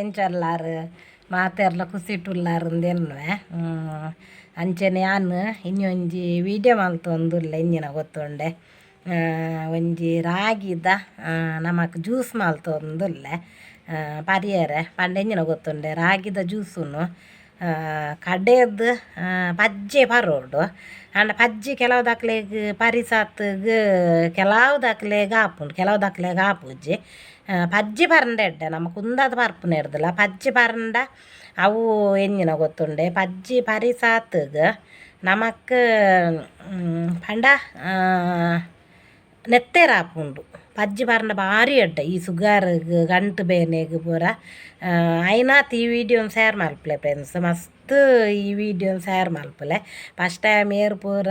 ಎಂಚಲ್ಲಾರು ಮಾತೆರ್ಲ ಖುಷಿಟುಲ್ಲಾರ್ ಉಂದೆನ್ನುವೆ. ಅಂಚನೆ ಯಾನ್ ಇನ್ನೊಂಜಿ ವೀಡಿಯೋ ಮಲ್ತೊಂದುಲ್ಲೆ ಇಂಜಿನ ಗೊತ್ತುಂಡೆ. ಒಂಜಿ ರಾಗಿದ ನಮಕ್ ಜ್ಯೂಸ್ ಮಲ್ತೊಂದುಲ್ಲೆ ಪರಿಯರೆ ಪಂಡ ಎಂಜಿನ ಗೊತ್ತುಂಡೆ. ರಾಗಿದ ಜ್ಯೂಸುನು ಕಡೆದ್ ಪಜ್ಜೆ ಪರೋಡು. ಆಂಡ ಪಜ್ಜಿ ಕೆಲವು ದಕ್ಲೆಗ್ ಪರಿಸತ್ಗ್, ಕೆಲವು ದಕ್ಲೆಗ್ ಆಪುಂಡು, ಕೆಲವು ದಕ್ಲೆಗ್ ಆಪುಜಿ. ಪಜ್ಜಿ ಪರಂಡ ಎಡ್ಡೆ, ನಮ ಕುಂದದ ಪರ್ಪುನ ಎಡ್ದಲ್ಲ. ಪಜ್ಜಿ ಪರಂಡ ಅವು ಎಂಜಿನ ಗೊತ್ತುಂಡೆ, ಪಜ್ಜಿ ಪರಿಸಾತ್ಗ್ ನಮಕ್ ಪಂಡ ನೆತ್ತೆರ್ ಆಪುಂಡು. ಪಜ್ಜಿ ಪರ್ಂಡ ಭಾರಿ ಎಡ್ಡೆ ಈ ಸುಗರ್ಗ್, ಗಂಟು ಬೇನೆಗ್ ಪೂರ. ಆಯ್ನಾತ್ ಈ ವೀಡಿಯೋನ್ ಶೇರ್ ಮಲ್ಪುಲೆ ಫ್ರೆಂಡ್ಸ್, ಮಸ್ತ್ ಈ ವೀಡಿಯೋನ್ ಶೇರ್ ಮಲ್ಪುಲೆ. ಫಸ್ಟ್ ಟೈಮ್ ಏರ್ ಪೂರ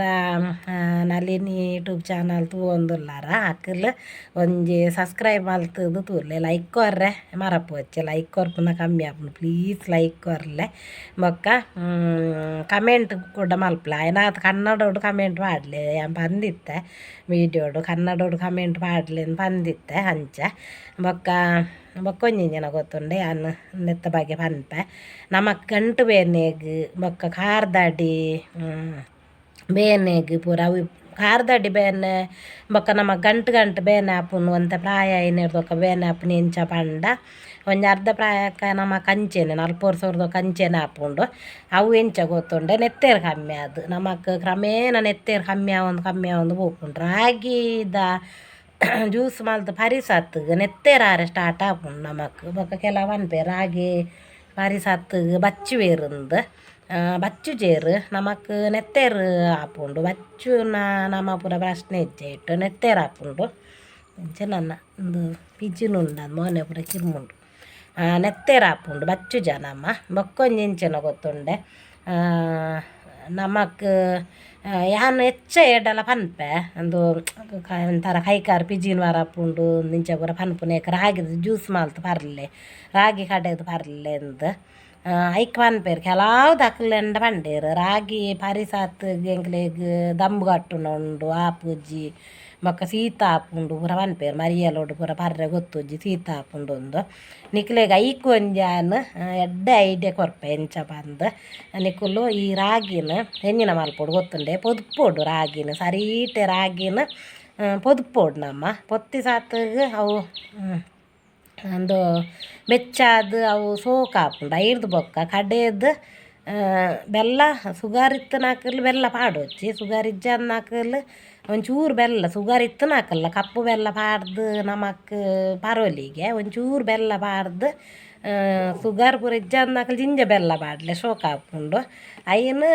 ನಳಿನಿ ಯೂಟ್ಯೂಬ್ ಚಾನಲ್ ತೂವೊಂದುಲ್ಲಾರ ಅಕುಲು ಒಂಜಿ ಸಬ್ಸ್ಕ್ರೈಬ್ ಮಲ್ತುದು ತೂಲೆ. ಲೈಕ್ ಕೊರ್ರೆ ಮರಪೋಚೆ, ಲೈಕ್ ಕೊರ್ಪುನ ಕಮ್ಮಿ ಆಪುಂಡು, ಪ್ಲೀಸ್ ಲೈಕ್ ಕೊರ್ಲೆ. ಬೊಕ್ಕ ಕಮೆಂಟ್ ಕೂಡ ಮಲ್ಪುಲೆ. ಆಯ್ನಾತ್ ಕನ್ನಡೋಡು ಕಮೆಂಟ್ ಪಾಡ್ಲೆ. ಯಾನ್ ಪಂದಿತ್ತೆ ವೀಡಿಯೋಡು, ಕನ್ನಡೋಡು ಕಮೆಂಟ್ ಪಾಡ್ಲೆ ಪಂದಿತ್ತೆ ಅಂಚ. ಬೊಕ್ಕ ಬೊಕ್ಕ ಒಂಜಿ ಜನ ಗೊತ್ತುಂಡೆ, ಯಾನ್ ನೆತ್ತ ಬಗ್ಗೆ ಪನ್ಪೆ. ನಮಕ್ ಗಂಟು ಬೇನೆಗ್ ಬೊಕ್ಕ ಕಾರ್ದಡಿ ಬೇನೆಗ್ ಪೂರ, ಅವು ಕಾರ್ದಡಿ ಬೇನೆ ಬೊಕ್ಕ ನಮ ಗಂಟು ಗಂಟು ಬೇನೆ ಆಪುನು ಒಂತೆ ಪ್ರಾಯ ಆಯಿನೆರ್ದ್ ಬೇನೆ ಆಪುನು. ಎಂಚ ಪಂಡ ಒಂಜಿ ಅರ್ಧ ಪ್ರಾಯಕ್ಕ ನಮ ಕಂಚೆನೆ ನಲ್ಪ ವರ್ಷದ ಕಂಚೆನೆ ಆಪುಂಡು. ಅವು ಎಂಚ ಗೊತ್ತುಂಡೆ, ನೆತ್ತೆರ್ ಕಮ್ಮಿ ಆದ್ ನಮಕ್ ಕ್ರಮೇಣ ನೆತ್ತೆರ್ ಕಮ್ಮಿ ಆವೊಂದು ಕಮ್ಮಿ ಆವೊಂದು ಪೋಪುಂಡು. ರಾಗಿದ ಜ್ಯೂಸ್ ಮಲ್ತ್ ಪರಿಸತ್ಗ್ ನೆತ್ತೆರ್ ಆರೆ ಸ್ಟಾರ್ಟ್ ಆಪುಂಡು ನಮಕ್. ಬೊಕ್ಕ ಕೆಲವು ಪನ್ಪೆರ್ ರಾಗಿ ಪರಿಸತ್ಗ್ ಬಚ್ಚುವೆರುಂದು. ಬಚ್ಚುಜೆರ್, ನಮಕ್ ನೆತ್ತೆರ್ ಆಪುಂಡು. ಬಚ್ಚುನ ನಮ ಪೂರ ಪ್ರಶ್ನೆ ಇಜ್ಜೆ ಇಟ್ಟು ನೆತ್ತೆರ್ ಆಪುಂಡು. ಅಂಚ ನನ್ನ ಉಂದು ಪಿಜಿನ್ ಉಂಡು, ಮೋನೆ ಪೂರ ಕಿರ್ಮುಂಡು. ನೆತ್ತೆರ್ ಆಪುಂಡು, ಬಚ್ಚುಜ ನಮ. ಬೊಕ್ಕೊಂಜಿ ಎಂಚಿನ ಗೊತ್ತುಂಡೆ, ನಮಕ್ ಯಾನ್ ಹೆಚ್ಚ ಏಡಲ ಪನ್ಪೆ, ಉಂದು ಒಂಥರ ಕೈಕಾರ್ ಪಿಜಿನ್ ಬರಪುಂಡು ಇಂಚ ಪೂರ ಪನ್ಪುನೇಕ್ ರಾಗಿದ ಜ್ಯೂಸ್ ಮಲ್ತ್ ಪರ್ಲೆ, ರಾಗಿ ಕಡೆದು ಪರ್ಲೆ ಅಂದ್. ಐಕ್ ಪನ್ಪೆರ್ ಕೆಲವು ದಕ್ಲೆಂಡ ಪಂಡೆರ್, ರಾಗಿ ಪರಿಸತ್ ಎಂಕ್ಲೆಗ್ ದಂಬು ಕಟ್ಟುನ ಉಂಡು, ಆಪುಜಿ, ಬೊಕ್ಕ ಶೀತ ಆಪುಂಡು ಪೂರ ಪನ್ಪೆರ್. ಮರಿಯಲೊಡು ಪೂರ ಪರ್ರೆ ಗೊತ್ತುಜ್ಜಿ ಶೀತ ಆಪುಂಡು ಅಂದು. ನಿಕ್ಲೆಗ್ ಐಕ್ ಒಂಜಿ ಯಾನ್ ಎಡ್ಡೆ ಐಡಿಯಾ ಕೊರ್ಪೆ ಎಂಚ ಪಂದ್. ನಿಕುಲು ಈ ರಾಗಿನ ಎಂಚಿನ ಮಲ್ಪೊಡು ಗೊತ್ತುಂಡೆ, ಪೊದುಪೊಡು ರಾಗಿನ, ಸರೀಟೆ ರಾಗಿನ ಪೊದುಪೊಡು ನಮ್ಮ. ಪೊತ್ತಿ ಸಾತ್ಗ್ ಅವು ಅಂದು ಬೆಚ್ಚಾದ್ ಅವು ಸೋಕಾಪುಂಡು. ಐರ್ದ್ ಬೊಕ್ಕ ಕಡೆದ್ ಬೆಲ್ಲ, ಸುಗರ್ ಇತ್ತಿನಕುಲು ಬೆಲ್ಲ ಪಾಡೊಚ್ಚಿ, ಸುಗರ್ ಇಜ್ಜಂದಿನಕುಲು ಒಂಚೂರು ಬೆಲ್ಲ, ಸುಗರ್ ಇತ್ತಿನಕಲ್ಲ ಕಪ್ಪು ಬೆಲ್ಲ ಪಾಡ್ದು ನಮಕ್ ಪರೋಲಿಗೆ. ಒಂಚೂರು ಬೆಲ್ಲ ಪಾಡ್ದು, ಸುಗರ್ ಪೂರ ಇಜ್ಜಂದಿನಕುಲು ಜಿಂಜ ಬೆಲ್ಲ ಪಾಡ್ಲೆ, ಶೋಕಾಪುಂಡು. ಐನ್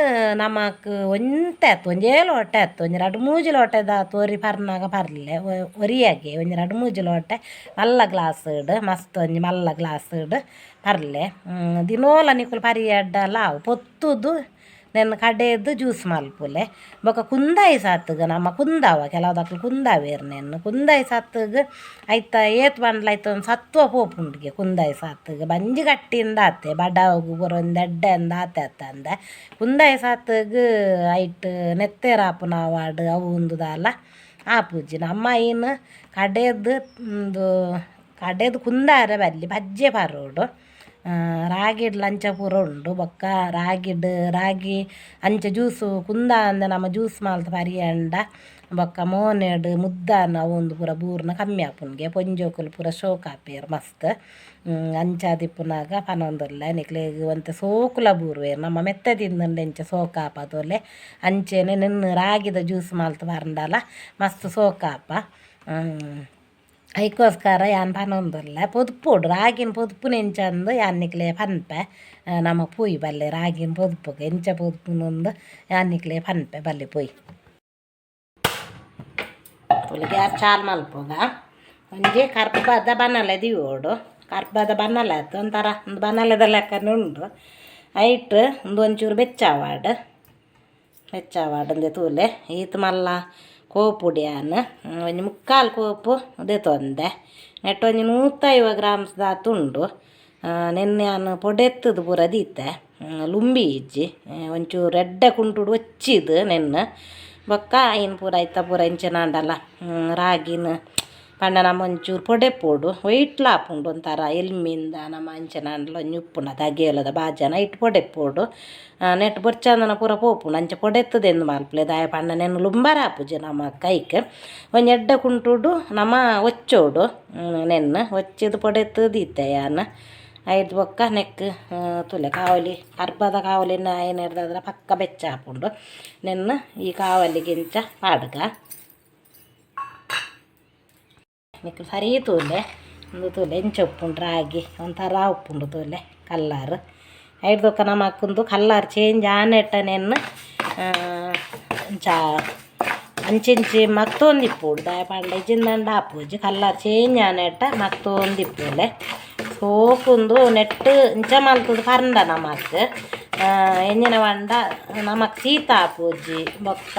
ನಮಕ್ ಒಂತೆ ಆತು, ಒಂಜೇ ಲೋಟೆ ಆತು, ಒಂಜಿ ರಡ್ಡ್ ಮೂಜಿ ಲೋಟೆದಾತು ಒರಿ ಪರ್ನಾಗ ಪರ್ಲೆ. ಒರಿಯಾಗೆ ಒಂಜಿ ರಡ್ಡ್ ಮೂಜಿ ಲೋಟೆ ಮಲ್ಲ ಗ್ಲಾಸ್ಡ್, ಮಸ್ತ್ ಒಂಜಿ ಮಲ್ಲ ಗ್ಲಾಸ್ಡ್ ಪರ್ಲೆ. ದಿನೋಲ ನಿಕುಲು ಪರಿಯಡ್ಡಲ ಆವು. ಪೊತ್ತುದು ನೆನ್ ಕಡೆದು ಜ್ಯೂಸ್ ಮಲ್ಪುಲೆ. ಬೊಕ್ಕ ಕುಂದಾಯಿ ಸಾತ್ಗ್ ನಮ್ಮ ಕುಂದಾವ, ಕೆಲವುದಕ್ಲು ಕುಂದಾವೇರ್ ನೆನ್. ಕುಂದಾಯಿ ಸಾತ್ಗ್ ಐತ ಏತ್ ಪಂಡ್ಲ ಐತ ಒಂದು ಸತ್ವ ಪೋಪುಂಡುಗೆ. ಕುಂದಾಯಿ ಸಾತ್ಗ್ ಬಂಜಿ ಗಟ್ಟಿಂದ ಆತೆ, ಬಡವಗು ಪೂರ ಒಂದು ಎಡ್ಡೆ ಅಂದ್ ಆತೆ ಅತ್ತಂದೆ. ಕುಂದಾಯಿ ಸಾತ್ಗ್ ಐಟ್ ನೆತ್ತೆರ್ ಆಪುನ ಆವಾಡ್ ಅವು ಉಂದು ದಾಲ ಆಪುಜಿ. ನಮ್ಮ ಐನ್ ಕಡೆದು ಉಂದು ಕಡೆದು ಕುಂದಾರೆ ಬಲ್ಲಿ, ಪಜ್ಜೆ ಪರೋಡು. ರಾಗಿಡ್ಲ ಅಂಚ ಪೂರ ಉಂಡು. ಬೊಕ್ಕ ರಾಗಿಡ್ ರಾಗಿ ಅಂಚ ಜ್ಯೂಸು ಕುಂದ ಅಂದೆ ನಮ ಜ್ಯೂಸ್ ಮಲ್ತ್ ಪರಿಯಂಡ ಬೊಕ್ಕ ಮೋನೆಡ್ ಮುದ್ದಾನ ಅವು ಒಂದು ಪೂರ ಬೂರ್ನ ಕಮ್ಮಿ ಆಪುಂಡುಗೆ. ಪೊಂಜೋಕುಲು ಪೂರ ಶೋಕ್ ಆಪೆರ್ ಮಸ್ತ್. ಅಂಚಾದಿಪ್ಪುನಗ ಪನೊಂದುಲ್ಲೆ, ನಿಕ್ಲೆಗ್ ಒಂತೆ ಸೋಕುಲ ಬೂರುವೆರ್. ನಮ್ಮ ಮೆತ್ತೆ ತಿಂದುಂಡ ಎಂಚ ಸೋಕಾಪ ತೋಲೆ, ಅಂಚೆನೆ ನೆನ್ ರಾಗಿದ ಜ್ಯೂಸ್ ಮಲ್ತ್ ಪರ್ಂಡಲ ಮಸ್ತ್ ಸೋಕಾಪ. ಐಕೋಸ್ಕರ ಯಾನ್ ಪನೊಂದುಲ್ಲೆ, ಪೊದುಪೊಡು ರಾಗಿನ. ಪೊದುಪುನ ಎಂಚಂದ್ ಯಾನ್ ನಿಕ್ಲೆ ಪನ್ಪೆ. ನಮ ಪೋಯಿ ಬಲ್ಲೆ ರಾಗಿನ ಪೊದುಪುಗ, ಎಂಚ ಪೊದುಪುನಂದು ಯಾನ್ ನಿಕ್ಲೆ ಪನ್ಪೆ, ಬಲ್ಲೆ ಪೋಯಿ. ತೂಲೆ, ಗ್ಯಾಸ್ ಚಾಲು ಮಲ್ಪುಗ. ಒಂಜಿ ಕರ್ಬದ ಬನಲೆ ದೀವೊಡು. ಕರ್ಬದ ಬನಲೆ ಆತು, ಒಂಥರ ಒಂದು ಬನಲೆದ ಲೆಕ್ಕನೆ ಉಂಡು. ಐಟ್ ಉಂದು ಒಂಚೂರು ಬೆಚ್ಚಾವಾಡ್ ಬೆಚ್ಚಾವಾಡ್ ಅಂದೆ. ತೂಲೆ, ಈತ್ ಮಲ್ಲ ಕೋಪುಡು ಯಾನ್ ಒಂಜಿ ಮುಕ್ಕಾಲು ಕೋಪು ದೆತೊಂದೆ. ನೆಟ್ ಒಂಜಿ 150 ಗ್ರಾಮ್ಸ್ ದಾತ್ ಉಂಡು. ನೆನ್ನೆ ಯಾನ್ ಪೊಡೆತ್ತದು ಪೂರ ದೀತೆ, ಲುಂಬಿ ಇಜ್ಜಿ. ಒಂಚೂರು ಎಡ್ಡೆ ಕುಂಟುಡು ಒಚ್ಚಿದ್ ನೆನ್ನೆ. ಬೊಕ್ಕ ಐನ್ ಪೂರ ಐತ ಪೂರ ಇಂಚಿನ ಆಂಡಲ ರಾಗಿನ ಪಂಡ ನಮ ಒಂಚೂರು ಪೊಡೆಪೊಡು ಒಯಿಟ್ಲ ಆಪುಂಡು ಒಂಥರ ಎಲ್ಮಿಂದ ನಮ ಅಂಚೆನಾಂಡಲ ಒಂಜಿ ಉಪ್ಪುಂಡು ಅತ ಅಗೇಲದ ಬಾಜನ ಐಟ್ ಪೊಡೆಪೊಡು ನೆಟ್ ಬೊರ್ಚಂದನ ಪೂರ ಪೋಪುಂಡು ಅಂಚ ಪೊಡೆತ್ತದೆಂದು ಮಲ್ಪುಲೆ ದಾಯೆ ಪಂಡ ನೆನ್ ಲುಂಬರ ಆಪುಜಿ ನಮ ಕೈಕ್ ಒಂಜಿ ಎಡ್ಡೆ ಕುಂಟುಡು ನಮ ಒಚ್ಚೋಡು ನೆನ್ ಒಚ್ಚಿದ್ ಪೊಡೆತ್ತು ದೀತೆ ಯಾನ್ ಐರ್ದ್ ಬೊಕ್ಕ ನೆಕ್ಕ್ ತೂಲೆ ಕಾವಲಿ ಕರ್ಬದ ಕಾವಲಿನ ಆಯಿನೆರ್ದಾದ್ರ ಪಕ್ಕ ಬೆಚ್ಚ ಆಪುಂಡು ನೆನ್ ಈ ಕಾವಲಿಗೆ ಇಂಚ ಪಾಡ್ಗ ನಿಕ್ಲ್ ಸರಿ ತೂಲೆ ಉಂದು ತೂಲೆ ಎಂಚ ಉಪ್ಪುಂಡು ರಾಗಿ ಒಂಥರ ಉಪ್ಪುಂಡು ತೂಲೆ ಕಲ್ಲರ್ ಐರ್ದ್ ಬೊಕ್ಕ ನಮಕ್ ಉಂದು ಕಲ್ಲರ್ ಚೇಂಜ್ ಆನೆಟ್ಟ ನೆನ್ ಇಂಚ ಅಂಚಿಂಚಿ ಮಗ್ತೊಂದಿಪ್ಪೊಡು ದಾಯೆ ಪಂಡ ಇಜ್ಜಿಂದಂಡ ಆಪುಜಿ ಕಲ್ಲರ್ ಚೇಂಜ್ ಆನೆಟ್ಟ ಮಗ್ತೊಂದಿಪ್ಪುಲೆ ಸೋಕುಂದು ನೆಟ್ಟ್ ಇಂಚ ಮಲ್ತುದು ಪರ್ಂಡ ನಮಕ್ ಎಂಚಿನ ಪಂಡ ನಮಕ್ ಸೀತ ಆಪುಜಿ ಬೊಕ್ಕ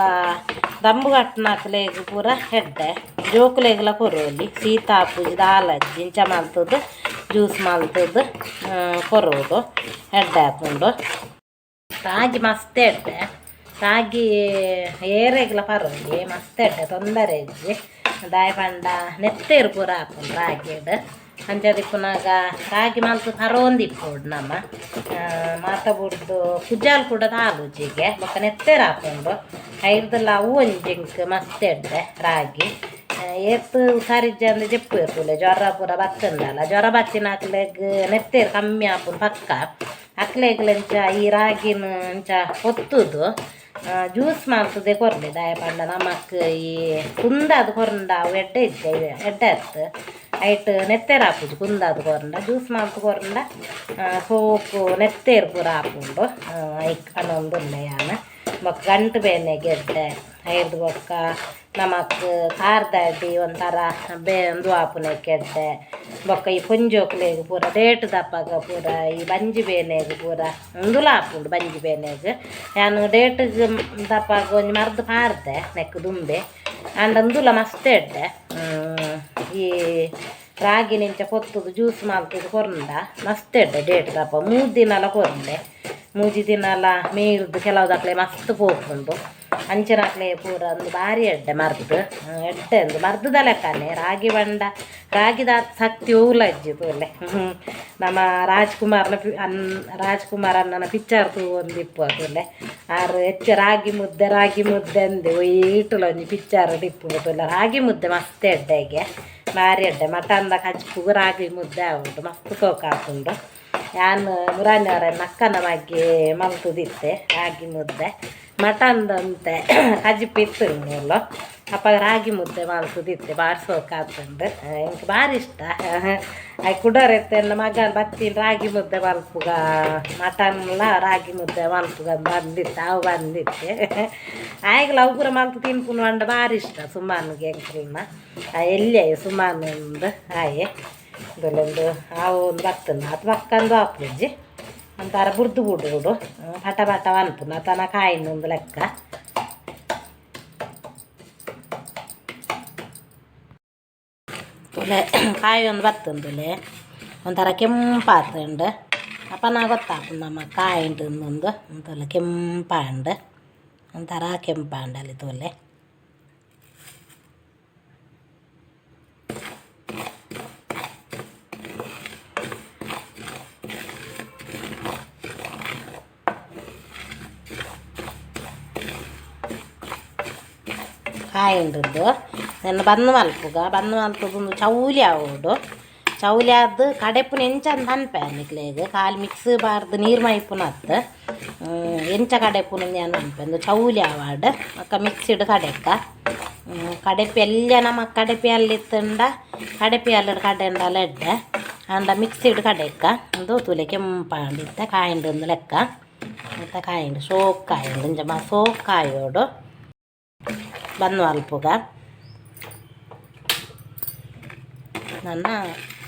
ದಂಬು ಕಟ್ಟುನಕ್ಲೆಗ್ ಪೂರ ಎಡ್ಡೆ ಜೋಕುಲೆಗ್ಲ ಕೊರೊಲಿ ಸೀತ ಆಪುಜಿ ದಾಲ ಇಜ್ಜಿ ಇಂಚ ಮಲ್ತುದು ಜ್ಯೂಸ್ ಮಲ್ತುದು ಕೊರೊಡು ಎಡ್ಡೆ ಆಪುಂಡು. ರಾಗಿ ಮಸ್ತ್ ಎಡ್ಡೆ ರಾಗಿ ಏರೆಗ್ಲ ಪರೊಲಿ ಮಸ್ತ್ ಎಡ್ಡೆ ತೊಂದರೆ ಇಜ್ಜಿ ದಾಯೆ ಪಂಡ ನೆತ್ತೆರ್ ಪೂರ ಆಪುಂಡು ರಾಗಿಡ್ ಅಂಚ ದಿಪ್ಪುನಗ ರಾಗಿ ಮಲ್ತ್ ಪರೋಂದಿಪ್ಪೊಡು ನಮ ಮಾತ ಬುಡ್ದು ಕುಜಾಲ್ ಕೂಡ ತಾಲುಜಿಗೆ ಬೊಕ್ಕ ನೆತ್ತೆರ್ ಆಪುಂಡು ಐರ್ದಲ ಅವು ಒಂಜಿ ಎಂಕ್ ಮಸ್ತ್ ಎಡ್ಡೆ ರಾಗಿ ಏತ್ ಹುಷಾರಿಜ್ಜಂದೆ ಜೆಪ್ಪುವೆರ್ ತೂಲೆ ಜ್ವರ ಪೂರ ಬತ್ತುಂಡಲ ಜ್ವರ ಬತ್ತಿನಕ್ಲೆಗ್ ನೆತ್ತೆರ್ ಕಮ್ಮಿ ಆಪುಂಡು ಪಕ್ಕ ಅಕ್ಲೆಗ್ಲ ಇಂಚ ಈ ರಾಗಿನ್ ಇಂಚ ಪೊತ್ತುದು ಜ್ಯೂಸ್ ಮಲ್ತುದೆ ಕೊರ್ಲೆ ದಾಯೆ ಪಂಡ ನಮಕ್ ಈ ಕುಂದಾದ್ ಕೊರ್ಂಡ ಅವು ಎಡ್ಡೆ ಇಜ್ಜಿ ಎಡ್ಡೆ ಅತ್ತ್ ಐಟ್ ನೆತ್ತೆರ್ ಆಪುಜಿ ಕುಂದಾದ್ ಕೊರ್ಂಡ ಜ್ಯೂಸ್ ಮಲ್ತ್ ಕೊರ್ಂಡ ಸೋಕು ನೆತ್ತೆರ್ ಪೂರ ಆಪುಂಡು ಐಕ್ ಪನೊಂದುಲ್ಲೆ ಯಾನ್. ಬೊಕ್ಕ ಗಂಟು ಬೇನೆಗ್ ಎಡ್ಡೆ ಐರ್ದ್ ಬೊಕ್ಕ ನಮಕ್ ಕಾರ್ದಡಿ ಒಂಥರ ಉಂದು ಆಪುನೈಕ್ ಎಡ್ಡೆ ಬೊಕ್ಕ ಈ ಪೊಂಜೋಕುಲೆಗ್ ಪೂರ ಡೇಟ್ ದಪಗ ಪೂರ ಈ ಬಂಜಿ ಬೇನೆಗ್ ಪೂರ ಉಂದುಲ ಆಪುಂಡು ಬಂಜಿ ಬೇನೆಗ್ ಯಾನ್ ಡೇಟ್ಗ್ ದಪಗ ಒಂಜಿ ಮರ್ದ್ ಪಾರ್ದೆ ನೆಕ್ಕ್ ದುಂಬೆ ಆಂಡ ಉಂದುಲ ಮಸ್ತ್ ಎಡ್ಡೆ ಈ ರಾಗಿನ್ ಇಂಚ ಪೊತ್ತುದು ಜ್ಯೂಸ್ ಮಲ್ತುದು ಕೊರ್ಂಡ ಮಸ್ತ್ ಎಡ್ಡೆ ಡೇಟ್ ದಪ ಮೂಜಿ ದಿನಲ ಕೊರ್ಂಡೆ ಮೂಜಿ ದಿನಲ ಮೀರ್ದ್ ಕೆಲವುದಕ್ಲೆ ಮಸ್ತ್ ಪೋಪುಂಡು ಅಂಚಿನಕ್ಲೆ ಪೂರ ಉಂದು ಬಾರಿ ಎಡ್ಡೆ ಮರ್ದ್ ಎಡ್ಡೆ ಉಂದು ಮರ್ದದ ಲೆಕ್ಕನೆ ರಾಗಿ ಪಂಡ ರಾಗಿದಾತ್ ಶಕ್ತಿ ಒವುಲ ಇಜ್ಜಿ ತೂಲೆ ನಮ ರಾಜ್ಕುಮಾರ್ನ ರಾಜ್ಕುಮಾರ್ ಅಣ್ಣನ ಪಿಕ್ಚರ್ ತೂವೊಂದಿಪ್ಪುವ ತೂಲೆ ಆರ್ ಹೆಚ್ಚ ರಾಗಿ ಮುದ್ದೆ ರಾಗಿ ಮುದ್ದೆ ಅಂದೆ ಒಯ್ಟುಲ ಒಂಜಿ ಪಿಕ್ಚರ್ ಇಪ್ಪುಂಡು ತೂಲೆ ರಾಗಿ ಮುದ್ದೆ ಮಸ್ತ್ ಎಡ್ಡೆಗೆ ಬಾರಿ ಎಡ್ಡೆ ಮಟನ್ದ ಕಜ್ಪುಗು ರಾಗಿ ಮುದ್ದೆ ಆವುಂಡು ಮಸ್ತ್ ಸೋಕು ಆಪುಂಡು. ಯಾನ್ ಮುರಾನಿಯವರ ಅಕ್ಕನ ಬಗ್ಗೆ ಮಲ್ತುದಿತ್ತೆ ರಾಗಿ ಮುದ್ದೆ ಮಟನ್ದಂತೆ ಕಜಿಪು ಇತ್ತು ಮೂಲು ಅಪ್ಪಗ ರಾಗಿ ಮುದ್ದೆ ಮಲ್ತುದಿತ್ತೆ ಬಾರಿ ಸೋಕು ಆತುಂಡು ಎಂಕ್ ಬಾರಿ ಇಷ್ಟ ಐಕ್ ಕುಡೊರ ಎನ್ನ ಮಗನ್ ಬತ್ತಿನ ರಾಗಿ ಮುದ್ದೆ ಮಲ್ಪುಗ ಮಟನ್ಲ ರಾಗಿ ಮುದ್ದೆ ಮಲ್ಪುಗ ಬಂದಿತ್ತೆ ಅವು ಬಂದಿತ್ತೆ ಆಯ್ಗ್ಲ ಅವು ಪೂರ ಮಲ್ತು ತಿನ್ಪುನು ಪಂಡ ಬಾರಿ ಇಷ್ಟ ಸುಮಾನ್ಗೆ ಎಂಕ್ಲೆನ ಎಲ್ಯ ಸುಮಾನ್ ಉಂದು ಆಯೆ ಉಂದು ಅವು ಒಂದು ಬತ್ತುಂಡು ಅತ್ ಬಕ್ಕಂದು ಆಪುಜಿ ಒಂಥರ ಬುರ್ದು ಬುಡುಡು ಪಟ ಪಟ ಪನ್ಪುನು ಅತನ ಕಾಯಿನ ಒಂದು ಲೆಕ್ಕ ತೂಲೆ ಕಾಯಿ ಒಂದು ಬತ್ತುಂಡುಲೆ ಒಂಥರ ಕೆಂಪಾತುಂಡು ಅಪನ ಗೊತ್ತಾಪುಂಡು ನಮ ಕಾಯಿಂಡು ಉಂದು ತೂಲೆ ಕೆಂಪಾಂಡು ಒಂಥರ ಕೆಂಪಾಂಡಲ್ಲಿ ತೂಲೆ ಕಾಯಿಂಡುಂದು ನೆನ್ನ ಬಂದ್ ಮಲ್ಪುಗ ಬಂದ್ ಮಲ್ತುದು ಉಂದು ಚೌಲಿ ಆವೊಡು ಚೌಲಿ ಆದ್ ಕಡೆಪುನ ಎಂಚ ಅಂದ್ ಪನ್ಪೆ ನಿಕ್ಲೆಗ್ ಖಾಲಿ ಮಿಕ್ಸ್ ಪಾಡ್ದ್ ನೀರು ಮೈಪುನತ್ತ್ ಎಂಚ ಕಡೆಪುನ ಯಾನ್ ಪನ್ಪೆ ಉಂದು ಚೌಲಿ ಆವಡ್ ಬೊಕ್ಕ ಮಿಕ್ಸಿಡ್ ಕಡೆಕ್ಕ ಕಡೆಪಿ ಎಲ್ಯ ನಮಕ್ ಕಡೆಪಿ ಅಲ್ಲಿತ್ತುಂಡ ಕಡೆಪಿ ಅಲ್ಲಡ್ ಕಡೆಂಡಲ ಎಡ್ಡೆ ಆಂಡ ಮಿಕ್ಸಿಡ್ ಕಡೆಕ್ಕ ಉಂದು ತೂಲೆ ಕೆಂಪಾಂಡ್ ಇತ್ತೆ ಕಾಯಿಂಡ್ ಉಂದು ಲೆಕ್ಕ ಇತ್ತೆ ಕಾಯಿಂಡ್ ಸೋಕ್ ಕಾಯಿಂಡ್ ಇಂಚ ಸೋಕ್ ಕಾಯೋಡು ಬಂದ್ ಮಲ್ಪುಗ ನನ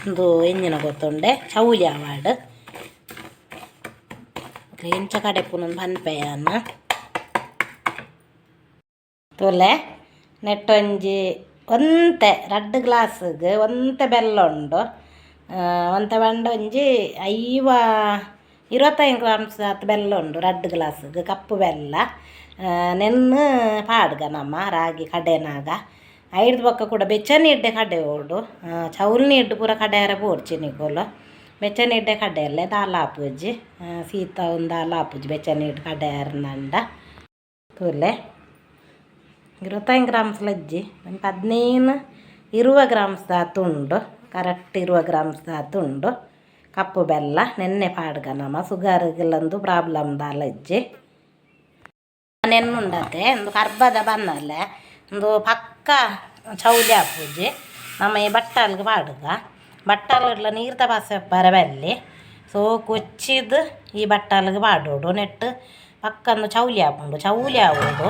ಉಂದು ಎಂಜಿನ ಗೊತ್ತುಂಡೆ ಚೌಲಿ ಆವಡ್ ಎಂಚ ಕಡೆಪುನು ಪನ್ಪೆ ಯಾನ್ ತೂಲೆ ನೆಟ್ಟೊಂಜಿ ಒಂತೆ ರಡ್ಡ್ ಗ್ಲಾಸ್ಗ್ ಒಂತೆ ಬೆಲ್ಲ ಉಂಡು ಒಂತೆ ಪಂಡ ಒಂಜಿ 50 25 ಗ್ರಾಮ್ಸ್ ಆತ್ ಬೆಲ್ಲ ಉಂಡು ರಡ್ಡ್ ಗ್ಲಾಸ್ಗ್ ಕಪ್ಪು ಬೆಲ್ಲ ನೆನ್ನ್ ಪಾಡ್ಗ ನಮ ರಾಗಿ ಕಡೆನಾಗ ಐಡ್ದ್ ಬೊಕ್ಕ ಕೂಡ ಬೆಚ್ಚ ನೀರ್ಡೆ ಕಡೆ ಓಡು ಚೌಲ್ ನೀರ್ಡ್ ಪೂರ ಕಡೆಯರ ಬೋಡ್ಚಿ ನಿಕುಲು ಬೆಚ್ಚ ನೀರ್ಡೆ ಕಡೆಯಲ್ಲೆ ದಾಲ ಆಪುಜಿ ಶೀತ ದಾಲ ಆಪುಜಿ ಬೆಚ್ಚ ನೀರು ಕಡೆಯರ್ನಂಡ ತೂಲೆ 25 ಗ್ರಾಮ್ಸ್ ಲಜ್ಜಿ ಒಂಜಿ 15 20 ಗ್ರಾಮ್ಸ್ ದಾತ್ ಉಂಡು ಕರೆಕ್ಟ್ 20 ಗ್ರಾಮ್ಸ್ ದಾತ್ ಉಂಡು ಕಪ್ಪು ಬೆಲ್ಲ ನೆನ್ನೆ ಪಾಡ್ಗ ನಮ ಸುಗರ್ಗಿಲ್ಲಂದು ಪ್ರಾಬ್ಲಮ್ ದಾಲಜ್ಜಿ ನೆನ್ನುಂಡತೆ ಒಂದು ಕರ್ಬದ ಬನ್ನಲೆ ಒಂದು ಪಕ್ಕ ಚೌಲಿ ಆಪುಜಿ ನಮ್ಮ ಈ ಬಟ್ಟಲ್ಗೆ ಪಾಡುಗ ಬಟ್ಟಲ್ ನೀರ್ದ ಪಸೆ ಬರಬಲ್ಲಿ ಸೋಕು ಕೊಚ್ಚಿದ್ ಈ ಬಟ್ಟಲ್ಗೆ ಪಾಡೋಡು ನೆಟ್ಟು ಪಕ್ಕಂದು ಚೌಲಿ ಆಪುಂಡು ಚೌಲಿ ಆವೊಡು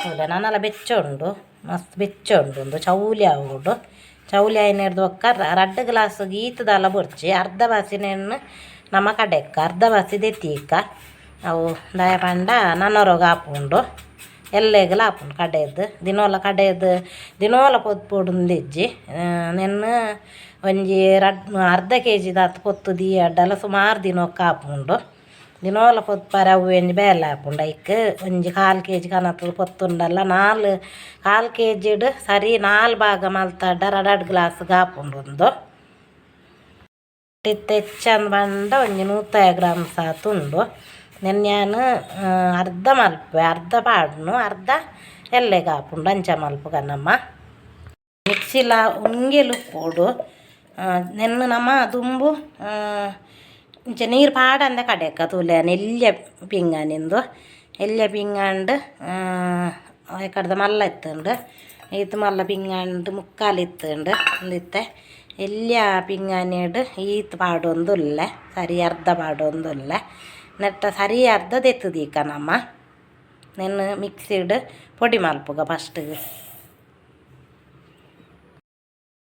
ತೂಲೆ ನನಲ ಬೆಚ್ಚ ಉಂಡು ಮಸ್ತ್ ಬೆಚ್ಚ ಉಂಡು ಉಂದು ಚೌಲಿ ಆವೊಡು ಚೌಲಿ ಆಯಿನೆಡ್ದ್ ಬೊಕ್ಕ ರಡ್ಡ್ ಗ್ಲಾಸ್ ಈತ್ ದಾಲ ಬೊರ್ಚಿ ಅರ್ಧ ಬಾಸಿನೆನ್ ನಮ ಕಡೆಕ್ ಅರ್ಧ ಬಾಸಿ ದೆತ್ತೀಕ ಅವು ದಾಯೆ ಪಂಡ ನನೊರೊಗು ಆಪುಂಡು ಎಲ್ಲೆಗ್ಲ ಆಪುಂಡು ಕಡೆದ್ ದಿನೋಲ ಕಡೆದ್ ದಿನೋಲ ಪೊದ್ಪೊಡುಂದಿಜ್ಜಿ ನೆನ್ನ್ ಒಂಜಿ ರಡ್ಡ್ ಅರ್ಧ ಕೆ ಜಿದಾತ್ ಪೊತ್ತು ದೀಯಡಲ ಸುಮಾರು ದಿನೊಕ್ಕು ಆಪುಂಡು ದಿನೋಲ ಪೊತ್ಪರೆ ಅವು ಒಂಜಿ ಬೇಲೆ ಆಪುಂಡು ಐಕ್ ಒಂಜಿ ಕಾಲು ಕೆ ಜಿ ಕನತುದು ಪೊತ್ತುಂಡಲ ನಾಲ್ ಕಾಲು ಕೆ ಜಿಡ್ ಸರಿ ನಾಲ್ ಭಾಗ ಮಲ್ತಡ ರಡ್ಡ್ ಗ್ಲಾಸ್ಗ್ ಆಪುಂಡು ಉಂದು ಇತ್ತೆ ಹೆಚ್ಚಂದ್ ಪಂಡ ಒಂಜಿ 150 ಗ್ರಾಮ್ಸ್ ಆತ್ ಉಂಡು ನೆನ್ನೆ ಯಾನ್ ಅರ್ಧ ಮಲ್ಪುವೆ ಅರ್ಧ ಪಾಡುನು ಅರ್ಧ ಎಲ್ಲೆಗ್ ಆಪುಂಡು ಅಂಚ ಮಲ್ಪುಗ ನಮ ಮಿಕ್ಸಿಲ ಉಂಗೆಲ್ ಉಪ್ಪೊಡು ನೆನ್ನೆ ನಮ ದುಂಬು ಇಂಚ ನೀರು ಪಾಡಂದೆ ಕಡೆಕ ತೂಲೆ ಎಲ್ಯ ಪಿಂಗಾನಿಂದು ಎಲ್ಯ ಪಿಂಗಾಂಡ್ ಕಡ್ದ ಮಲ್ಲ ಇತ್ತುಂಡು ಈತ್ ಮಲ್ಲ ಪಿಂಗಾಂಡ್ ಮುಕ್ಕಾಲು ಇತ್ತುಂಡು ಉಂದಿತ್ತೆ ಎಲ್ಯ ಪಿಂಗಾನಿಡ್ ಈತ್ ಪಾಡೊಂದುಲ್ಲೆ ಸರಿ ಅರ್ಧ ಪಾಡೊಂದುಲ್ಲೆ ನೆಟ್ಟ ಸರಿ ಅರ್ಧ ದೆತ್ತ್ ದೀಕ ನಮ ನೆನ್ನೆ ಮಿಕ್ಸಿಡ್ ಪೊಡಿ ಮಲ್ಪುಗ ಫಸ್ಟ್ಗ್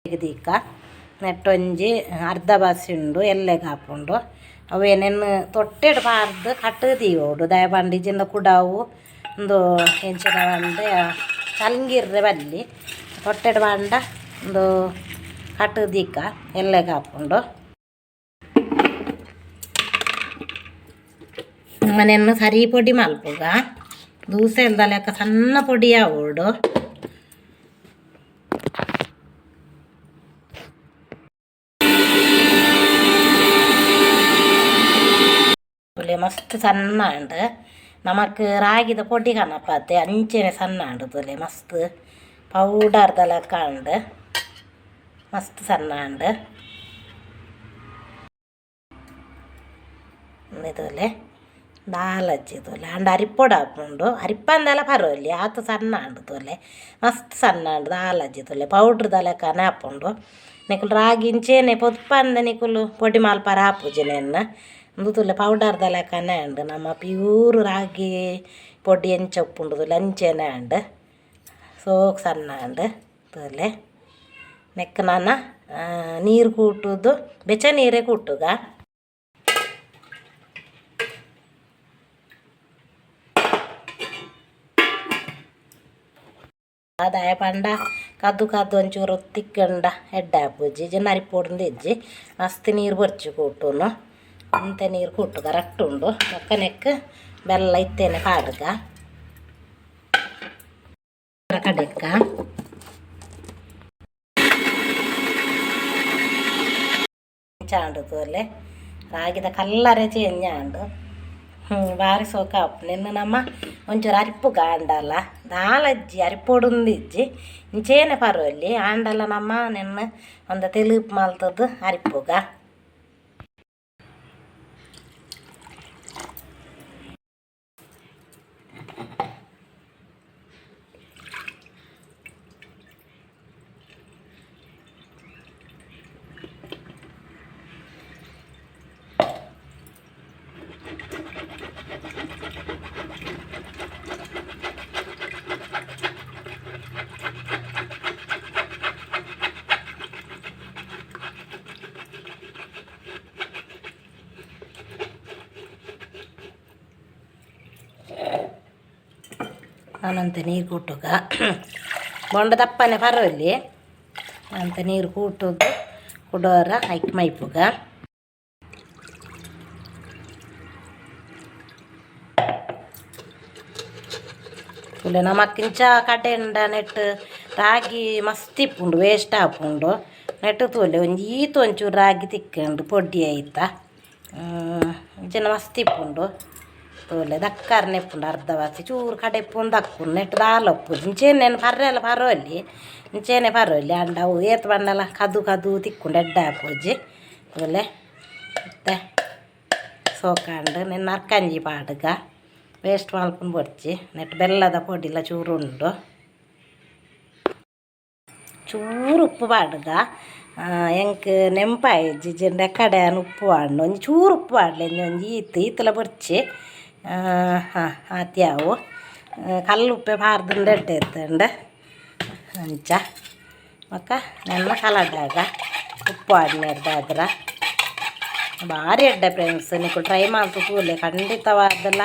ದೀಕ ನೆಟ್ಟೊಂಜಿ ಅರ್ಧ ಬಾಸಿ ಉಂಡು ಎಲ್ಲೆಗ್ ಆಪುಂಡು ಅವೇ ನೆನ್ನೆ ತೊಟ್ಟೆಡ್ ಪಾಡ್ದ್ ಕಟ್ಟ್ ದೀವೊಡು ದಾಯೆ ಪಂಡ ಇಜ್ಜಿಂಡ ಕುಡವು ಉಂದು ಎಂಚಿನ ಪಂಡ ಚಲ್ಗಿರ್ರೆ ಬಲ್ಲಿ ತೊಟ್ಟೆಡ್ ಪಾಂಡ ಉಂದು ಕಟ್ಟ್ ದೀಕ ಎಲ್ಲೆಗ್ ಆಪುಂಡು ನೆನ್ನೆ ಸರಿ ಪೊಡಿ ಮಲ್ಪುಗ ದೂಸೆಲ್ದ ಲೆಕ್ಕ ಸಣ್ಣ ಪೊಡಿ ಆವೊಡು ಮಸ್ತ್ ಸಣ್ಣ ಉಂಡು ನಮಕ್ ರಾಗಿದ ಪೊಡಿ ಕನಪಾತೆ ಅಂಚನೆ ಸಣ್ಣ ಉಂಡು ತೂಲೆ ಮಸ್ತ್ ಪೌಡರ್ದ ಲೆಕ್ಕ ಉಂಡು ಮಸ್ತ್ ಸಣ್ಣ ಉಂಡು ತೂಲೆ ದಾಲಜ್ಜಿ ತೂಲೆ ಆಂಡ ಅರಿಪೊಡು ಆಪುಂಡು ಅರಿಪಂದಲ ಪರವಲ್ಲಿ ಆತ್ ಸಣ್ಣ ಉಂಡು ತೂಲೆ ಮಸ್ತ್ ಸಣ್ಣ ಉಂಡು ದಾಲಜ್ಜಿ ತೂಲೆ ಪೌಡ್ರ್ದ ಲೆಕ್ಕನೆ ಆಪುಂಡು ನಿಕುಲು ರಾಗಿ ಇಂಚೆನೆ ಪೊದ್ಪಂದೆ ನಿಕುಲು ಪೊಡಿ ಮಲ್ಪರ ಆಪುಜಿ ನೆನ್ನೆ ಉಂದು ತೂಲೆ ಪೌಡರ್ದ ಲೆಕ್ಕನೆ ಉಂಡು ನಮ್ಮ ಪ್ಯೂರ್ ರಾಗಿ ಪೊಡಿ ಎಂಚ ಉಪ್ಪುಂಡು ತೂಲೆ ಅಂಚೆನೆ ಉಂಡು ಸೋಕು ಸಣ್ಣ ಉಂಡು ತೂಲೆ ನೆಕ್ಕ್ ನನ ನೀರು ಕೂಟುದು ಬೆಚ್ಚ ನೀರೇ ಕೂಟುಗ ದಾಯೆ ಪಂಡ ಕದ್ದು ಕದ್ದು ಒಂಚೂರು ತಿಕ್ಕಂಡ ಎಡ್ಡೆ ಆಪುಜಿ ಇಜ್ಜಿಂಡ ಅರಿಪೊಡು ಇಜ್ಜಿ ಮಸ್ತ್ ನೀರು ಬೊರ್ಚಿ ಕೂಟುನು ಒಂತೆ ನೀರು ಕೂಟು ಕರೆಕ್ಟ್ ಉಂಡು ಬೊಕ್ಕ ನೆಕ್ಕ್ ಬೆಲ್ಲ ಇತ್ತೇನೆ ಪಾಡುಗ ಕಡೆಕ್ಕ ಉಂಡು ತೂಲೆ ರಾಗಿದ ಕಲ್ಲರೆ ಚೇಂಜ್ ಆಂಡ್ ಬಾರಿ ಸೋಕು ಆಪುಂಡು ನೆನ್ನೆ ನಮ ಒಂಚೂರು ಅರಿಪುಗ ಆಂಡಲ ದಾಲಜ್ಜಿ ಅರಿಪೊಡುಂದಿಜ್ಜಿ ಇಂಚೇನೆ ಪರವಲ್ಲಿ ಆಂಡಲ ನಮ್ಮ ನೆನ್ನೆ ಒಂದ ತೆಲುಪು ಮಲ್ತುದು ಅರಿಪುಗ ನಾನಂತೆ ನೀರು ಕೂಟುಗ ಬೊಂಡ ದಪ್ಪನೆ ಪರವಲ್ಲಿ ಅಂತ ನೀರು ಕೂಟುದು ಕುಡೋರ ಐಕ್ ಮೈಪುಗ ತೂಲೆ ನಮಕ್ ಇಂಚ ಕಡೆಂಡ ನೆಟ್ ರಾಗಿ ಮಸ್ತ್ ಇಪ್ಪುಂಡು ವೇಸ್ಟ್ ಆಪುಂಡು ನೆಟ್ಟು ತೂಲೆ ಒಂಜಿ ಈತ್ ಒಂಚೂರು ರಾಗಿ ತಿಕ್ಕುಂಡು ಪೊಡಿ ಐತ ಇಂಚಿನ ಮಸ್ತ್ ಇಪ್ಪುಂಡು ತೂಲೆ ದಕ್ಕರ್ನೆ ಇಪ್ಪುಂಡು ಅರ್ಧ ಬಾಸಿ ಚೂರು ಕಡೆಪುಂಡು ದಕ್ಕುಂಡು ನೆಟ್ಟು ದಾಲ ಉಪ್ಪುಜಿ ಇಂಚೆನೆ ಪರ್ರೆಲ ಪರೋಲಿ ಇಂಚೆನೆ ಪರೋಲಿ ಆಂಡ ಅವು ಏತ್ ಬಂಡಲ ಕದು ಕದು ತಿಕ್ಕುಂಡು ಎಡ್ಡೆ ಆಪುಜಿ ತೂಲೆ ಇತ್ತೆ ಸೋಕಾಂಡು ನೆನ್ನ ಅರ್ಕಂಜಿ ಪಾಡುಗ ವೇಸ್ಟ್ ಮಲ್ಪುನು ಬೊಡ್ಚಿ ನೆಟ್ ಬೆಲ್ಲದ ಪೊಡಿಲ ಚೂರು ಉಂಡು ಚೂರು ಉಪ್ಪು ಪಾಡುಗ ಎಂಕ್ ನೆಂಪಾಯಿಜಿ ಜಿಂಡ ಕಡೆ ಉಪ್ಪು ಪಾಡ್ಂಡ ಒಂಜಿ ಚೂರು ಉಪ್ಪು ಪಾಡ್ಲೆ ಒಂಜಿ ಒಂಜಿ ಈತ್ ಈತಲ ಬೊಡ್ಚಿ ಹಾಂ ಆತ್ಯಾವು ಕಲ್ಲು ಉಪ್ಪೆ ಪಾರ್ದುಂಡು ಎಡ್ಡೆ ಇತ್ತುಂಡು ಅಂಚ ಬೊಕ್ಕ ನೆನ್ನ ಕಲಡಾಗ ಉಪ್ಪು ಪಾಡ್ನೆರ್ದಾದ್ರ ಭಾರಿ ಎಡ್ಡೆ ಫ್ರೆಂಡ್ಸ್ ನಿಕುಲು ಟ್ರೈ ಮಲ್ತ್ ತೂಲೆ ಖಂಡಿತವಾದಲ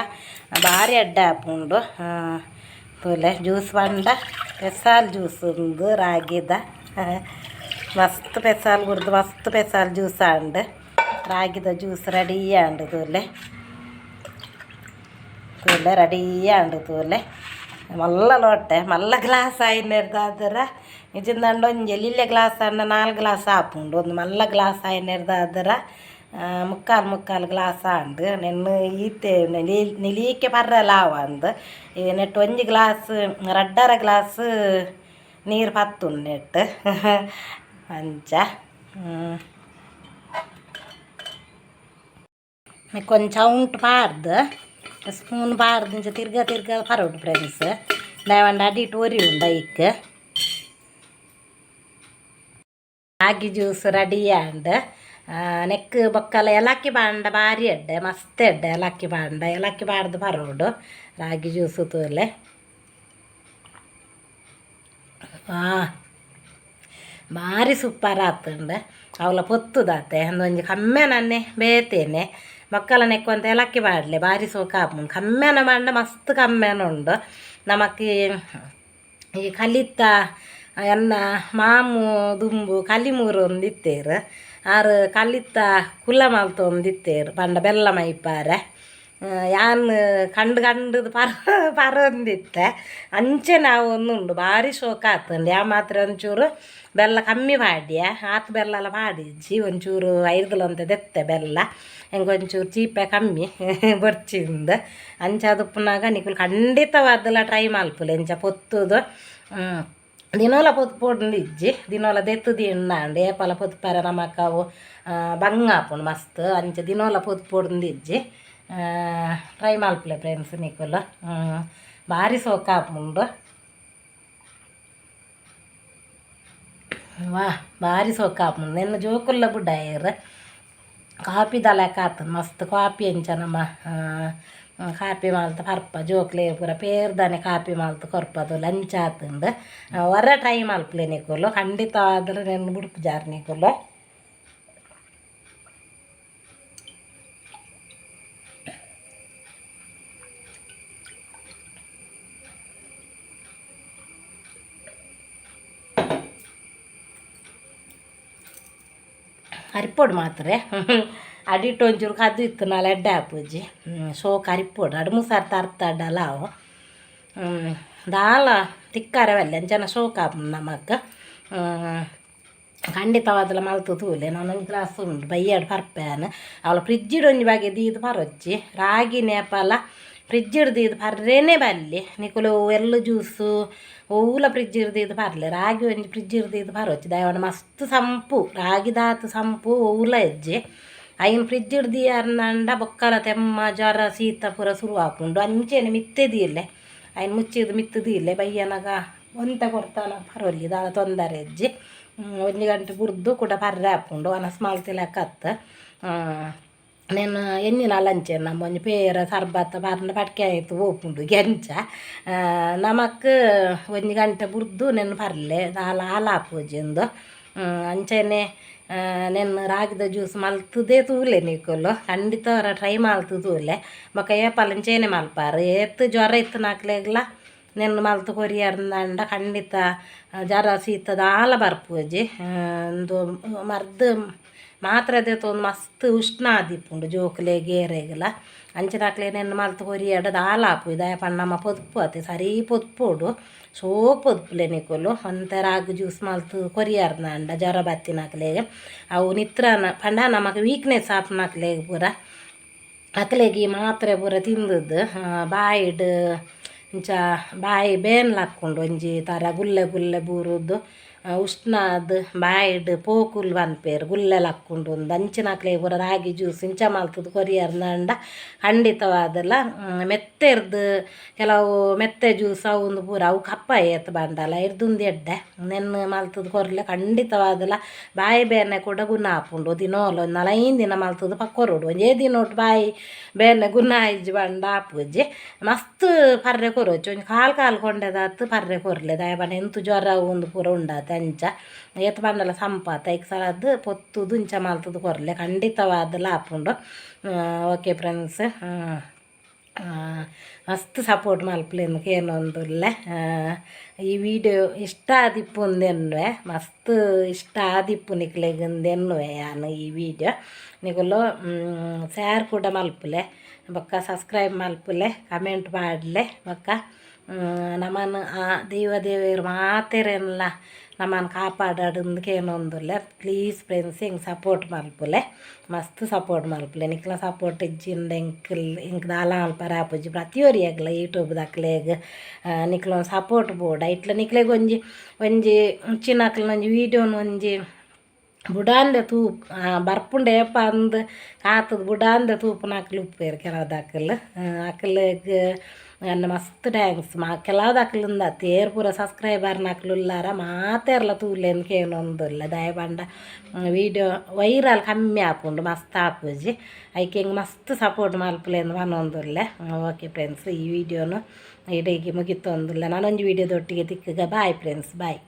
ಭಾರಿ ಎಡ್ಡೆ ಆಪುಂಡು ತೂಲೆ ಜ್ಯೂಸ್ ಪಂಡ ಪೆಸಾಲ್ ಜ್ಯೂಸ್ ಉಂದು ರಾಗಿದ ಮಸ್ತ್ ಪೆಸಾಲ್ ಗುರ್ದು ಮಸ್ತ್ ಪೆಸಾಲ್ ಜ್ಯೂಸ್ ಆಂಡ್ ರಾಗಿದ ಜ್ಯೂಸ್ ರೆಡಿ ಆಂಡ್ ತೂಲೆ ತೂಲೆ ರೆಡಿ ಆಂಡ್ ತೂಲೆ ಮಲ್ಲ ಲೋಟೆ ಮಲ್ಲ ಗ್ಲಾಸ್ ಆಯಿನೆರ್ದಾದ್ರ ನಿಜಂದಂಡ ಒಂಜಿ ಎಲ್ಲಿಲ್ಲ ಗ್ಲಾಸ್ ಆಂಡ 4 ಗ್ಲಾಸ್ ಆಪುಂಡು ಒಂದು ಮಲ್ಲ ಗ್ಲಾಸ್ ಆಯಿನೆರ್ದಾದ್ರ ಮುಕ್ಕಾಲು ಮುಕ್ಕಾಲು ಗ್ಲಾಸ್ ಆಂಡ್ ನೆನ್ನು ಈತೆ ನಿಲೀಕೆ ಪರ್ರೆಲ ಆವಂದ್ ಈ ನೆಟ್ ಒಂಜಿ ಗ್ಲಾಸ್ ರಡ್ಡರ ಗ್ಲಾಸ್ ನೀರು ಪತ್ತುಂಡು ನೆಟ್ ಅಂಚ ಕೊಂಚ ಉಂಟು ಪಾಡ್ದು ಸ್ಪೂನ್ ಪಾಡ್ದು ಇಂಚ ತಿರ್ಗ ತಿರ್ಗ ಪರೋಡು ಫ್ರೆಂಡ್ಸ್ ದಾಯೆಪಂಡ ಅಡಿಟ್ ಒರಿ ಉಂಡು ಐಕ್ ರಾಗಿ ಜ್ಯೂಸ್ ರೆಡಿ ಆಂಡ್ ನೆಕ್ ಬೊಕ್ಕಲ ಏಲಕ್ಕಿ ಪಾಂಡ ಭಾರಿ ಎಡ್ಡೆ ಮಸ್ತ್ ಎಡ್ಡೆ ಏಲಕ್ಕಿ ಪಾಂಡ ಏಲಕ್ಕಿ ಪಾಡ್ದು ಪರೋಡು ರಾಗಿ ಜ್ಯೂಸ್ ತೂಲೆ ಭಾರಿ ಸೂಪರ್ ಆತುಂಡು ಅವಲ ಪೊತ್ತುದಾತೆ ಅಂದೊಂಜಿ ಕಮ್ಮೆನನ್ನೆ ಬೇತೇನೆ ಬೊಕ್ಕಲ ನೆಕ್ ಒಂತೆ ಏಲಕ್ಕಿ ಪಾಡ್ಲೆ ಭಾರಿ ಸೋಕು ಆಪುಂಡು ಕಮ್ಮೆನ ಪಂಡ ಮಸ್ತ್ ಕಮ್ಮೆನ ಉಂಡು ನಮಕ್ ಈ ಕಲಿತ ಎನ್ನ ಮಾಮು ದುಂಬು ಕಲಿ ಮೂರೊಂದಿತ್ತೇರು ಆರು ಕಲಿತ ಕುಲ್ಲ ಮಲ್ತೊಂದಿತ್ತೇರು ಪಂಡ ಬೆಲ್ಲ ಮೈಪಾರೆ ಯಾನ್ ಕಂಡು ಕಂಡುದು ಪರೊಂದಿತ್ತೆ ಅಂಚೆ ನಾವು ಒಂದುಂಡು ಭಾರಿ ಶೋಕ ಆತುಂಡು ಯಾ ಮಾತ್ರ ಒಂಚೂರು ಬೆಲ್ಲ ಕಮ್ಮಿ ಪಾಡ್ಯ ಆತ್ ಬೆಲ್ಲ ಎಲ್ಲ ಪಾಡಿಜ್ಜಿ ಒಂಚೂರು ಐರ್ದಲ ಒಂತೆ ದೆತ್ತೆ ಬೆಲ್ಲ ಎಂಕ್ ಚೀಪೆ ಕಮ್ಮಿ ಬೊರ್ಚಿಂದು ಅಂಚ ಉಪ್ಪುನಾಗ ನಿಕುಲು ಖಂಡಿತವಾದಲ ಟ್ರೈ ಮಲ್ಪುಲೆ ಇಂಚ ಪೊತ್ತುದು ದಿನೋಲ ಪೊತ್ತು ಪೋಡುಂದು ಇಜ್ಜಿ ದಿನೋಲ ದೆತ್ತು ದೀಂಡಾಂಡ್ ಏಪಲ ಪೊತ್ಪೆರೆ ನಮಕ್ ಅವು ಬಂಗ ಆಪುಂಡು ಮಸ್ತ್ ಅಂಚ ದಿನೋಲ ಪೊತ್ತು ಪೋಡುಂದು ಇಜ್ಜಿ ಟ್ರೈ ಮಲ್ಪುಲೆ ಫ್ರೆಂಡ್ಸ್ ನಿಕುಲು ಭಾರಿ ಸೋಕು ಆಪುಂಡು ವಾ ಭಾರಿ ಸೋಕು ಆಪುಂಡು ನೆನ್ನ ಜೋಕುಲ್ಲ ಬುಡ್ಡಾಯೆರ್ ಕಾಪಿದ ಲೆಕ್ಕ ಆತುಂಡು ಮಸ್ತ್ ಕಾಪಿ ಅಂಚ ನಮ ಕಾಪಿ ಮಲ್ತ್ ಪರ್ಪ ಜೋಕ್ಲೆಗ್ ಪೂರ ಪೇರ್ದಾನೆ ಕಾಪಿ ಮಲ್ತ್ ಕೊರ್ಪದು ಅಂಚ ಆತುಂಡು ಒರ ಟ್ರೈ ಮಲ್ಪುಲೆ ನಿಕುಲು ಖಂಡಿತವಾದಲ ನೆನ್ ಬುಡ್ಪುಜಾರ್ ನಿಕುಲು ಅರಿಪೊಡು ಮಾತ್ರೆ ಅಡಿಟ್ ಒಂಚೂರು ಕದ್ದು ಇತ್ತುಂಡಲ ಎಡ್ಡೆ ಆಪುಜಿ ಸೋಕು ಅರಿಪೊಡು ಅಡ್ ಮುಸಾರ್ ತರ್ತಡಲ ಅವು ದಾಲ ತಿಕ್ಕರೆ ಬಲ್ಲಿ ಅಂಚನೆ ಸೋಕು ಆಪುಂಡು ನಮಕ್ ಖಂಡಿತವಾದಲ ಮಲ್ತ್ ತೂಲೆ ನನೊಂಜಿ ಗ್ಲಾಸ್ ಉಂಡು ಬಯ್ಯಡ್ ಪರ್ಪೆನ್ ಅವಲ ಫ್ರಿಜ್ಜಿಡ್ ಒಂಜಿ ಬಗೆ ದೀದ್ ಪರೊಚ್ಚಿ ರಾಗಿ ನೇಪಲ ಫ್ರಿಜ್ಜಿಡ್ ದೀದ್ ಪರ್ರೇನೆ ಬಲ್ಲಿ ನಿಕುಲು ಎಲ್ಲು ಜ್ಯೂಸು ಒವ್ಲ ಫ್ರಿಜ್ಜಿಡ್ ದೀದ್ ಪರ್ಲೆ ರಾಗಿ ಒಂಜಿ ಫ್ರಿಜ್ಜಿಡ್ ದೀದ್ ಪರೊಚ್ಚಿ ದಾಯೆ ಮಸ್ತ್ ಸಂಪು ರಾಗಿದಾತ್ ಸಂಪು ಒವ್ಲ ಇಜ್ಜಿ ಐನ್ ಫ್ರಿಜ್ಜಿಡ್ ದೀಯರ್ನಂಡ ಬೊಕ್ಕಲ ತೆಮ್ಮ ಜ್ವರ ಶೀತ ಪೂರ ಸುರು ಆಪುಂಡು ಅಂಚೆನೆ ಮಿತ್ತೆ ದೀಲೆ ಐನ್ ಮುಚ್ಚಿದ್ ಮಿತ್ತ್ ದೀಲೆ ಬಯ್ಯನಗ ಒಂತೆ ಕೊರ್ತಾನ ಪರೊಲಿ ದಾಲ ತೊಂದರೆ ಇಜ್ಜಿ ಒಂಜಿ ಗಂಟೆ ಬುಡ್ದು ಕುಡ ಪರ್ರೆ ಆಪುಂಡು ವನಸ್ ಮಲ್ತಿಲೆಕ್ಕ ಅತ್ತ್ ನೆನ್ ಎನ್ನಿನಾಲ್ ಅಂಚೆನೆ ನಮ ಒಂಜಿ ಪೇರ ಸರ್ಬತ್ ಪರ್ಂಡ ಪಟ್ಕೆ ಆಯ್ತು ಪೋಪುಂಡು ಎಂಚ ನಮಕ್ ಒಂಜಿ ಗಂಟೆ ಬುಡ್ದು ನೆನ್ ಪರ್ಲೆ ದಾಲ ಆಲ್ ಆಪುಜಿ ಇಂದು ಅಂಚೆನೆ ನೆನ್ ರಾಗಿದ ಜ್ಯೂಸ್ ಮಲ್ತುದೇ ತೂಲೆ ನಿಕುಲು ಖಂಡಿತ ಟ್ರೈ ಮಲ್ತ್ ತೂಲೆ ಬೊಕ ಏಪಲ ಇಂಚೆನೆ ಮಲ್ಪಾರ್ ಏತ್ ಜ್ವರ ಇತ್ತಿನಕ್ಲೆಗ್ಲ ನೆನ್ ಮಲ್ತ್ ಕೊರಿಯರ್ಂಡ ಖಂಡಿತ ಜ್ವರ ಶೀತ ದಾಲ ಬರ್ಪುಜಿ ಉಂದು ಮರ್ದ್ ಮಾತ್ರೆ ದೆತೊಂದು ಮಸ್ತ್ ಉಷ್ಣ ಆದಿಪ್ಪುಂಡು ಜೋಕುಲೆಗ್ ಏರೆಗ್ಲ ಅಂಚಿನಕ್ಲೆನ್ ಎನ್ನ ಮಲ್ತ್ ಕೊರಿಯಡ ದಾಲ ಆಪುಜಿ ದಾಯೆ ಪಂಡ ನಮ ಪೊದುಪು ಅತೆ ಸರಿ ಪೊದ್ಪೊಡು ಸೋಕು ಪೊದ್ಪುಲೆ ನಿಕುಲು ಒಂತೆ ರಾಗಿ ಜ್ಯೂಸ್ ಮಲ್ತ್ ಕೊರಿಯರ್ನಾಂಡ ಜ್ವರ ಬತ್ತಿನಕ್ಲೆಗ್ ಅವು ನಿತ್ರನ ಪಂಡ ನಮಕ್ ವೀಕ್ನೆಸ್ ಆಪುನಕ್ಲೆಗ್ ಪೂರ ಅಕ್ಲೆಗ್ ಈ ಮಾತ್ರೆ ಪೂರ ತಿಂದುದು ಬಾಯಿಡ್ ಇಂಚ ಬಾಯಿ ಬೇನ್ ಲಕ್ಕುಂಡು ಒಂಜಿ ಥರ ಗುಲ್ಲೆ ಗುಲ್ಲೆ ಬೂರುದು ಉಷ್ಣ ಆದ್ ಬಾಯಿಡ್ ಪೋಕುಲು ಪನ್ಪೆರ್ ಗುಲ್ಲೆ ಲಕ್ಕುಂಡು ಅಂದ್ ಅಂಚಿನಕ್ಲೆಗ್ ಪೂರ ರಾಗಿ ಜ್ಯೂಸ್ ಇಂಚ ಮಲ್ತುದು ಕೊರಿಯರ್ನಾಂಡ ಖಂಡಿತವಾದಲ ಮೆತ್ತೆರ್ದ್ ಕೆಲವು ಮೆತ್ತೆ ಜ್ಯೂಸ್ ಅವು ಉಂದು ಪೂರ ಅವು ಕಪ್ಪ ಏತ್ ಬಂಡಲ ಐರ್ದ್ ಉಂದು ಎಡ್ಡೆ ನೆನ್ನ್ ಮಲ್ತುದು ಕೊರ್ಲೆ ಖಂಡಿತವಾದಲ ಬಾಯಿ ಬೇನೆ ಕೂಡ ಗುಣ ಆಪುಂಡು ದಿನೋಲ ಒಂಜಿ ನಾಲೈನ್ ದಿನ ಮಲ್ತುದು ಕೊರೊಡು ಒಂಜೇ ದಿನೊಟು ಬಾಯಿ ಬೇನೆ ಗುಣ ಆಯಿಜಿ ಪಂಡ ಆಪುಜಿ ಮಸ್ತ್ ಪರ್ರೆ ಕೊರೊಚಿ ಒಂಜಿ ಕಾಲು ಕಾಲು ಕೊಂಡೆದಾತ್ ಪರ್ರೆ ಕೊರ್ಲೆ ದಾಯೆ ಪಂಡ ಎಂತು ಜ್ವರ ಉಂದು ಪೂರ ಉಂಡಾತೆ ಅಂಚ ಏತ್ ಪಂಡಲ ಸಂಪಾತ ಐಕ್ ಸಲಾದ್ ಪೊತ್ತುದು ಇಂಚ ಮಲ್ತುದು ಕೊರ್ಲೆ ಖಂಡಿತವಾದಲ ಆಪುಂಡು. ಓಕೆ ಫ್ರೆಂಡ್ಸ್, ಮಸ್ತ್ ಸಪೋರ್ಟ್ ಮಲ್ಪುಲೆಂದ್ ಕೇನೊಂದುಲ್ಲೆ. ಈ ವಿಡಿಯೋ ಇಷ್ಟ ಆದಿಪ್ಪುಂದು ಎನ್ನುವೆ, ಮಸ್ತ್ ಇಷ್ಟ ಆದಿಪ್ಪು ನಿಕ್ಲೆಗ್ ಎನ್ನುವೆ ಯಾನ್. ಈ ವಿಡಿಯೋ ನಿಕುಲು ಶೇರ್ ಕೂಡ ಮಲ್ಪುಲೆ, ಬೊಕ್ಕ ಸಬ್ಸ್ಕ್ರೈಬ್ ಮಲ್ಪುಲೆ, ಕಮೆಂಟ್ ಪಾಡ್ಲೆ. ಬೊಕ್ಕ ನಮನ್ ಆ ದೈವ ದೇವೆರ್ ಮಾತೆರೆನ್ಲ ನಮನ್ ಕಾಪಾಡಡ್ ಕೇನೊಂದುಲ್ಲೆ. ಪ್ಲೀಸ್ ಫ್ರೆಂಡ್ಸ್, ಎಂಕ್ ಸಪೋರ್ಟ್ ಮಲ್ಪುಲೆ, ಮಸ್ತ್ ಸಪೋರ್ಟ್ ಮಲ್ಪುಲೆ. ನಿಕ್ಲ ಸಪೋರ್ಟ್ ಇಜ್ಜಿಂಡ ಎಂಕ್ ಎಂಕ್ ದಾಲ ಮಲ್ಪರೆ ಆಪುಜಿ. ಪ್ರತಿಯೊರಿಯಗ್ಲ ಯೂಟ್ಯೂಬ್ ದಕ್ಲೆಗ್ ನಿಕ್ಲ ಸಪೋರ್ಟ್ ಬೋಡ. ಇಟ್ಲ ನಿಕ್ಲೆಗ್ ಒಂಜಿ ಒಂಜಿ ಇಂಚಿನಕ್ಲ್ನ ಒಂಜಿ ವೀಡಿಯೋನ್ ಒಂಜಿ ಬುಡಾಂದೆ ತೂ ಬರ್ಪುಂಡು ಏಪ ಅಂದ್ ಕಾತುದು ಬುಡಾಂದೆ ತೂಪುನಕ್ಲು ಉಪ್ಪುವೆರ್ ಕೆಲವುದಕುಲು. ಅಕ್ಲೆಗ್ ಎನ್ನ ಮಸ್ತ್ thanks. ಮಾ ಕೆಲವುದಕ್ಲು ಉಂದತ್ತ್ ಏರ್ ಪೂರ ಸಬ್ಸ್ಕ್ರೈಬರ್ನಕ್ಲು ಉಲ್ಲಾರ ಮಾತೆರ್ಲ ತೂಲೆಂದ್ ಕೇನೊಂದುಲ್ಲೆ. ದಾಯೆ ಪಂಡ ವೀಡಿಯೋ ವೈರಲ್ ಕಮ್ಮಿ ಆಪುಂಡು, ಮಸ್ತ್ ಆಪುಜಿ. ಐಕ್ ಎಂಕ್ ಮಸ್ತ್ ಸಪೋರ್ಟ್ ಮಲ್ಪುಲೆಂದ್ ಪನೊಂದುಲ್ಲೆ. ಓಕೆ ಫ್ರೆಂಡ್ಸ್, ಈ ವಿಡಿಯೋನು ಇಡೆಗ್ ಮುಗಿತೊಂದುಲ್ಲೆ. ನನೊಂಜಿ ವೀಡಿಯೋದೊಟ್ಟಿಗೆ ತಿಕ್ಕುಗ. Bye friends, bye.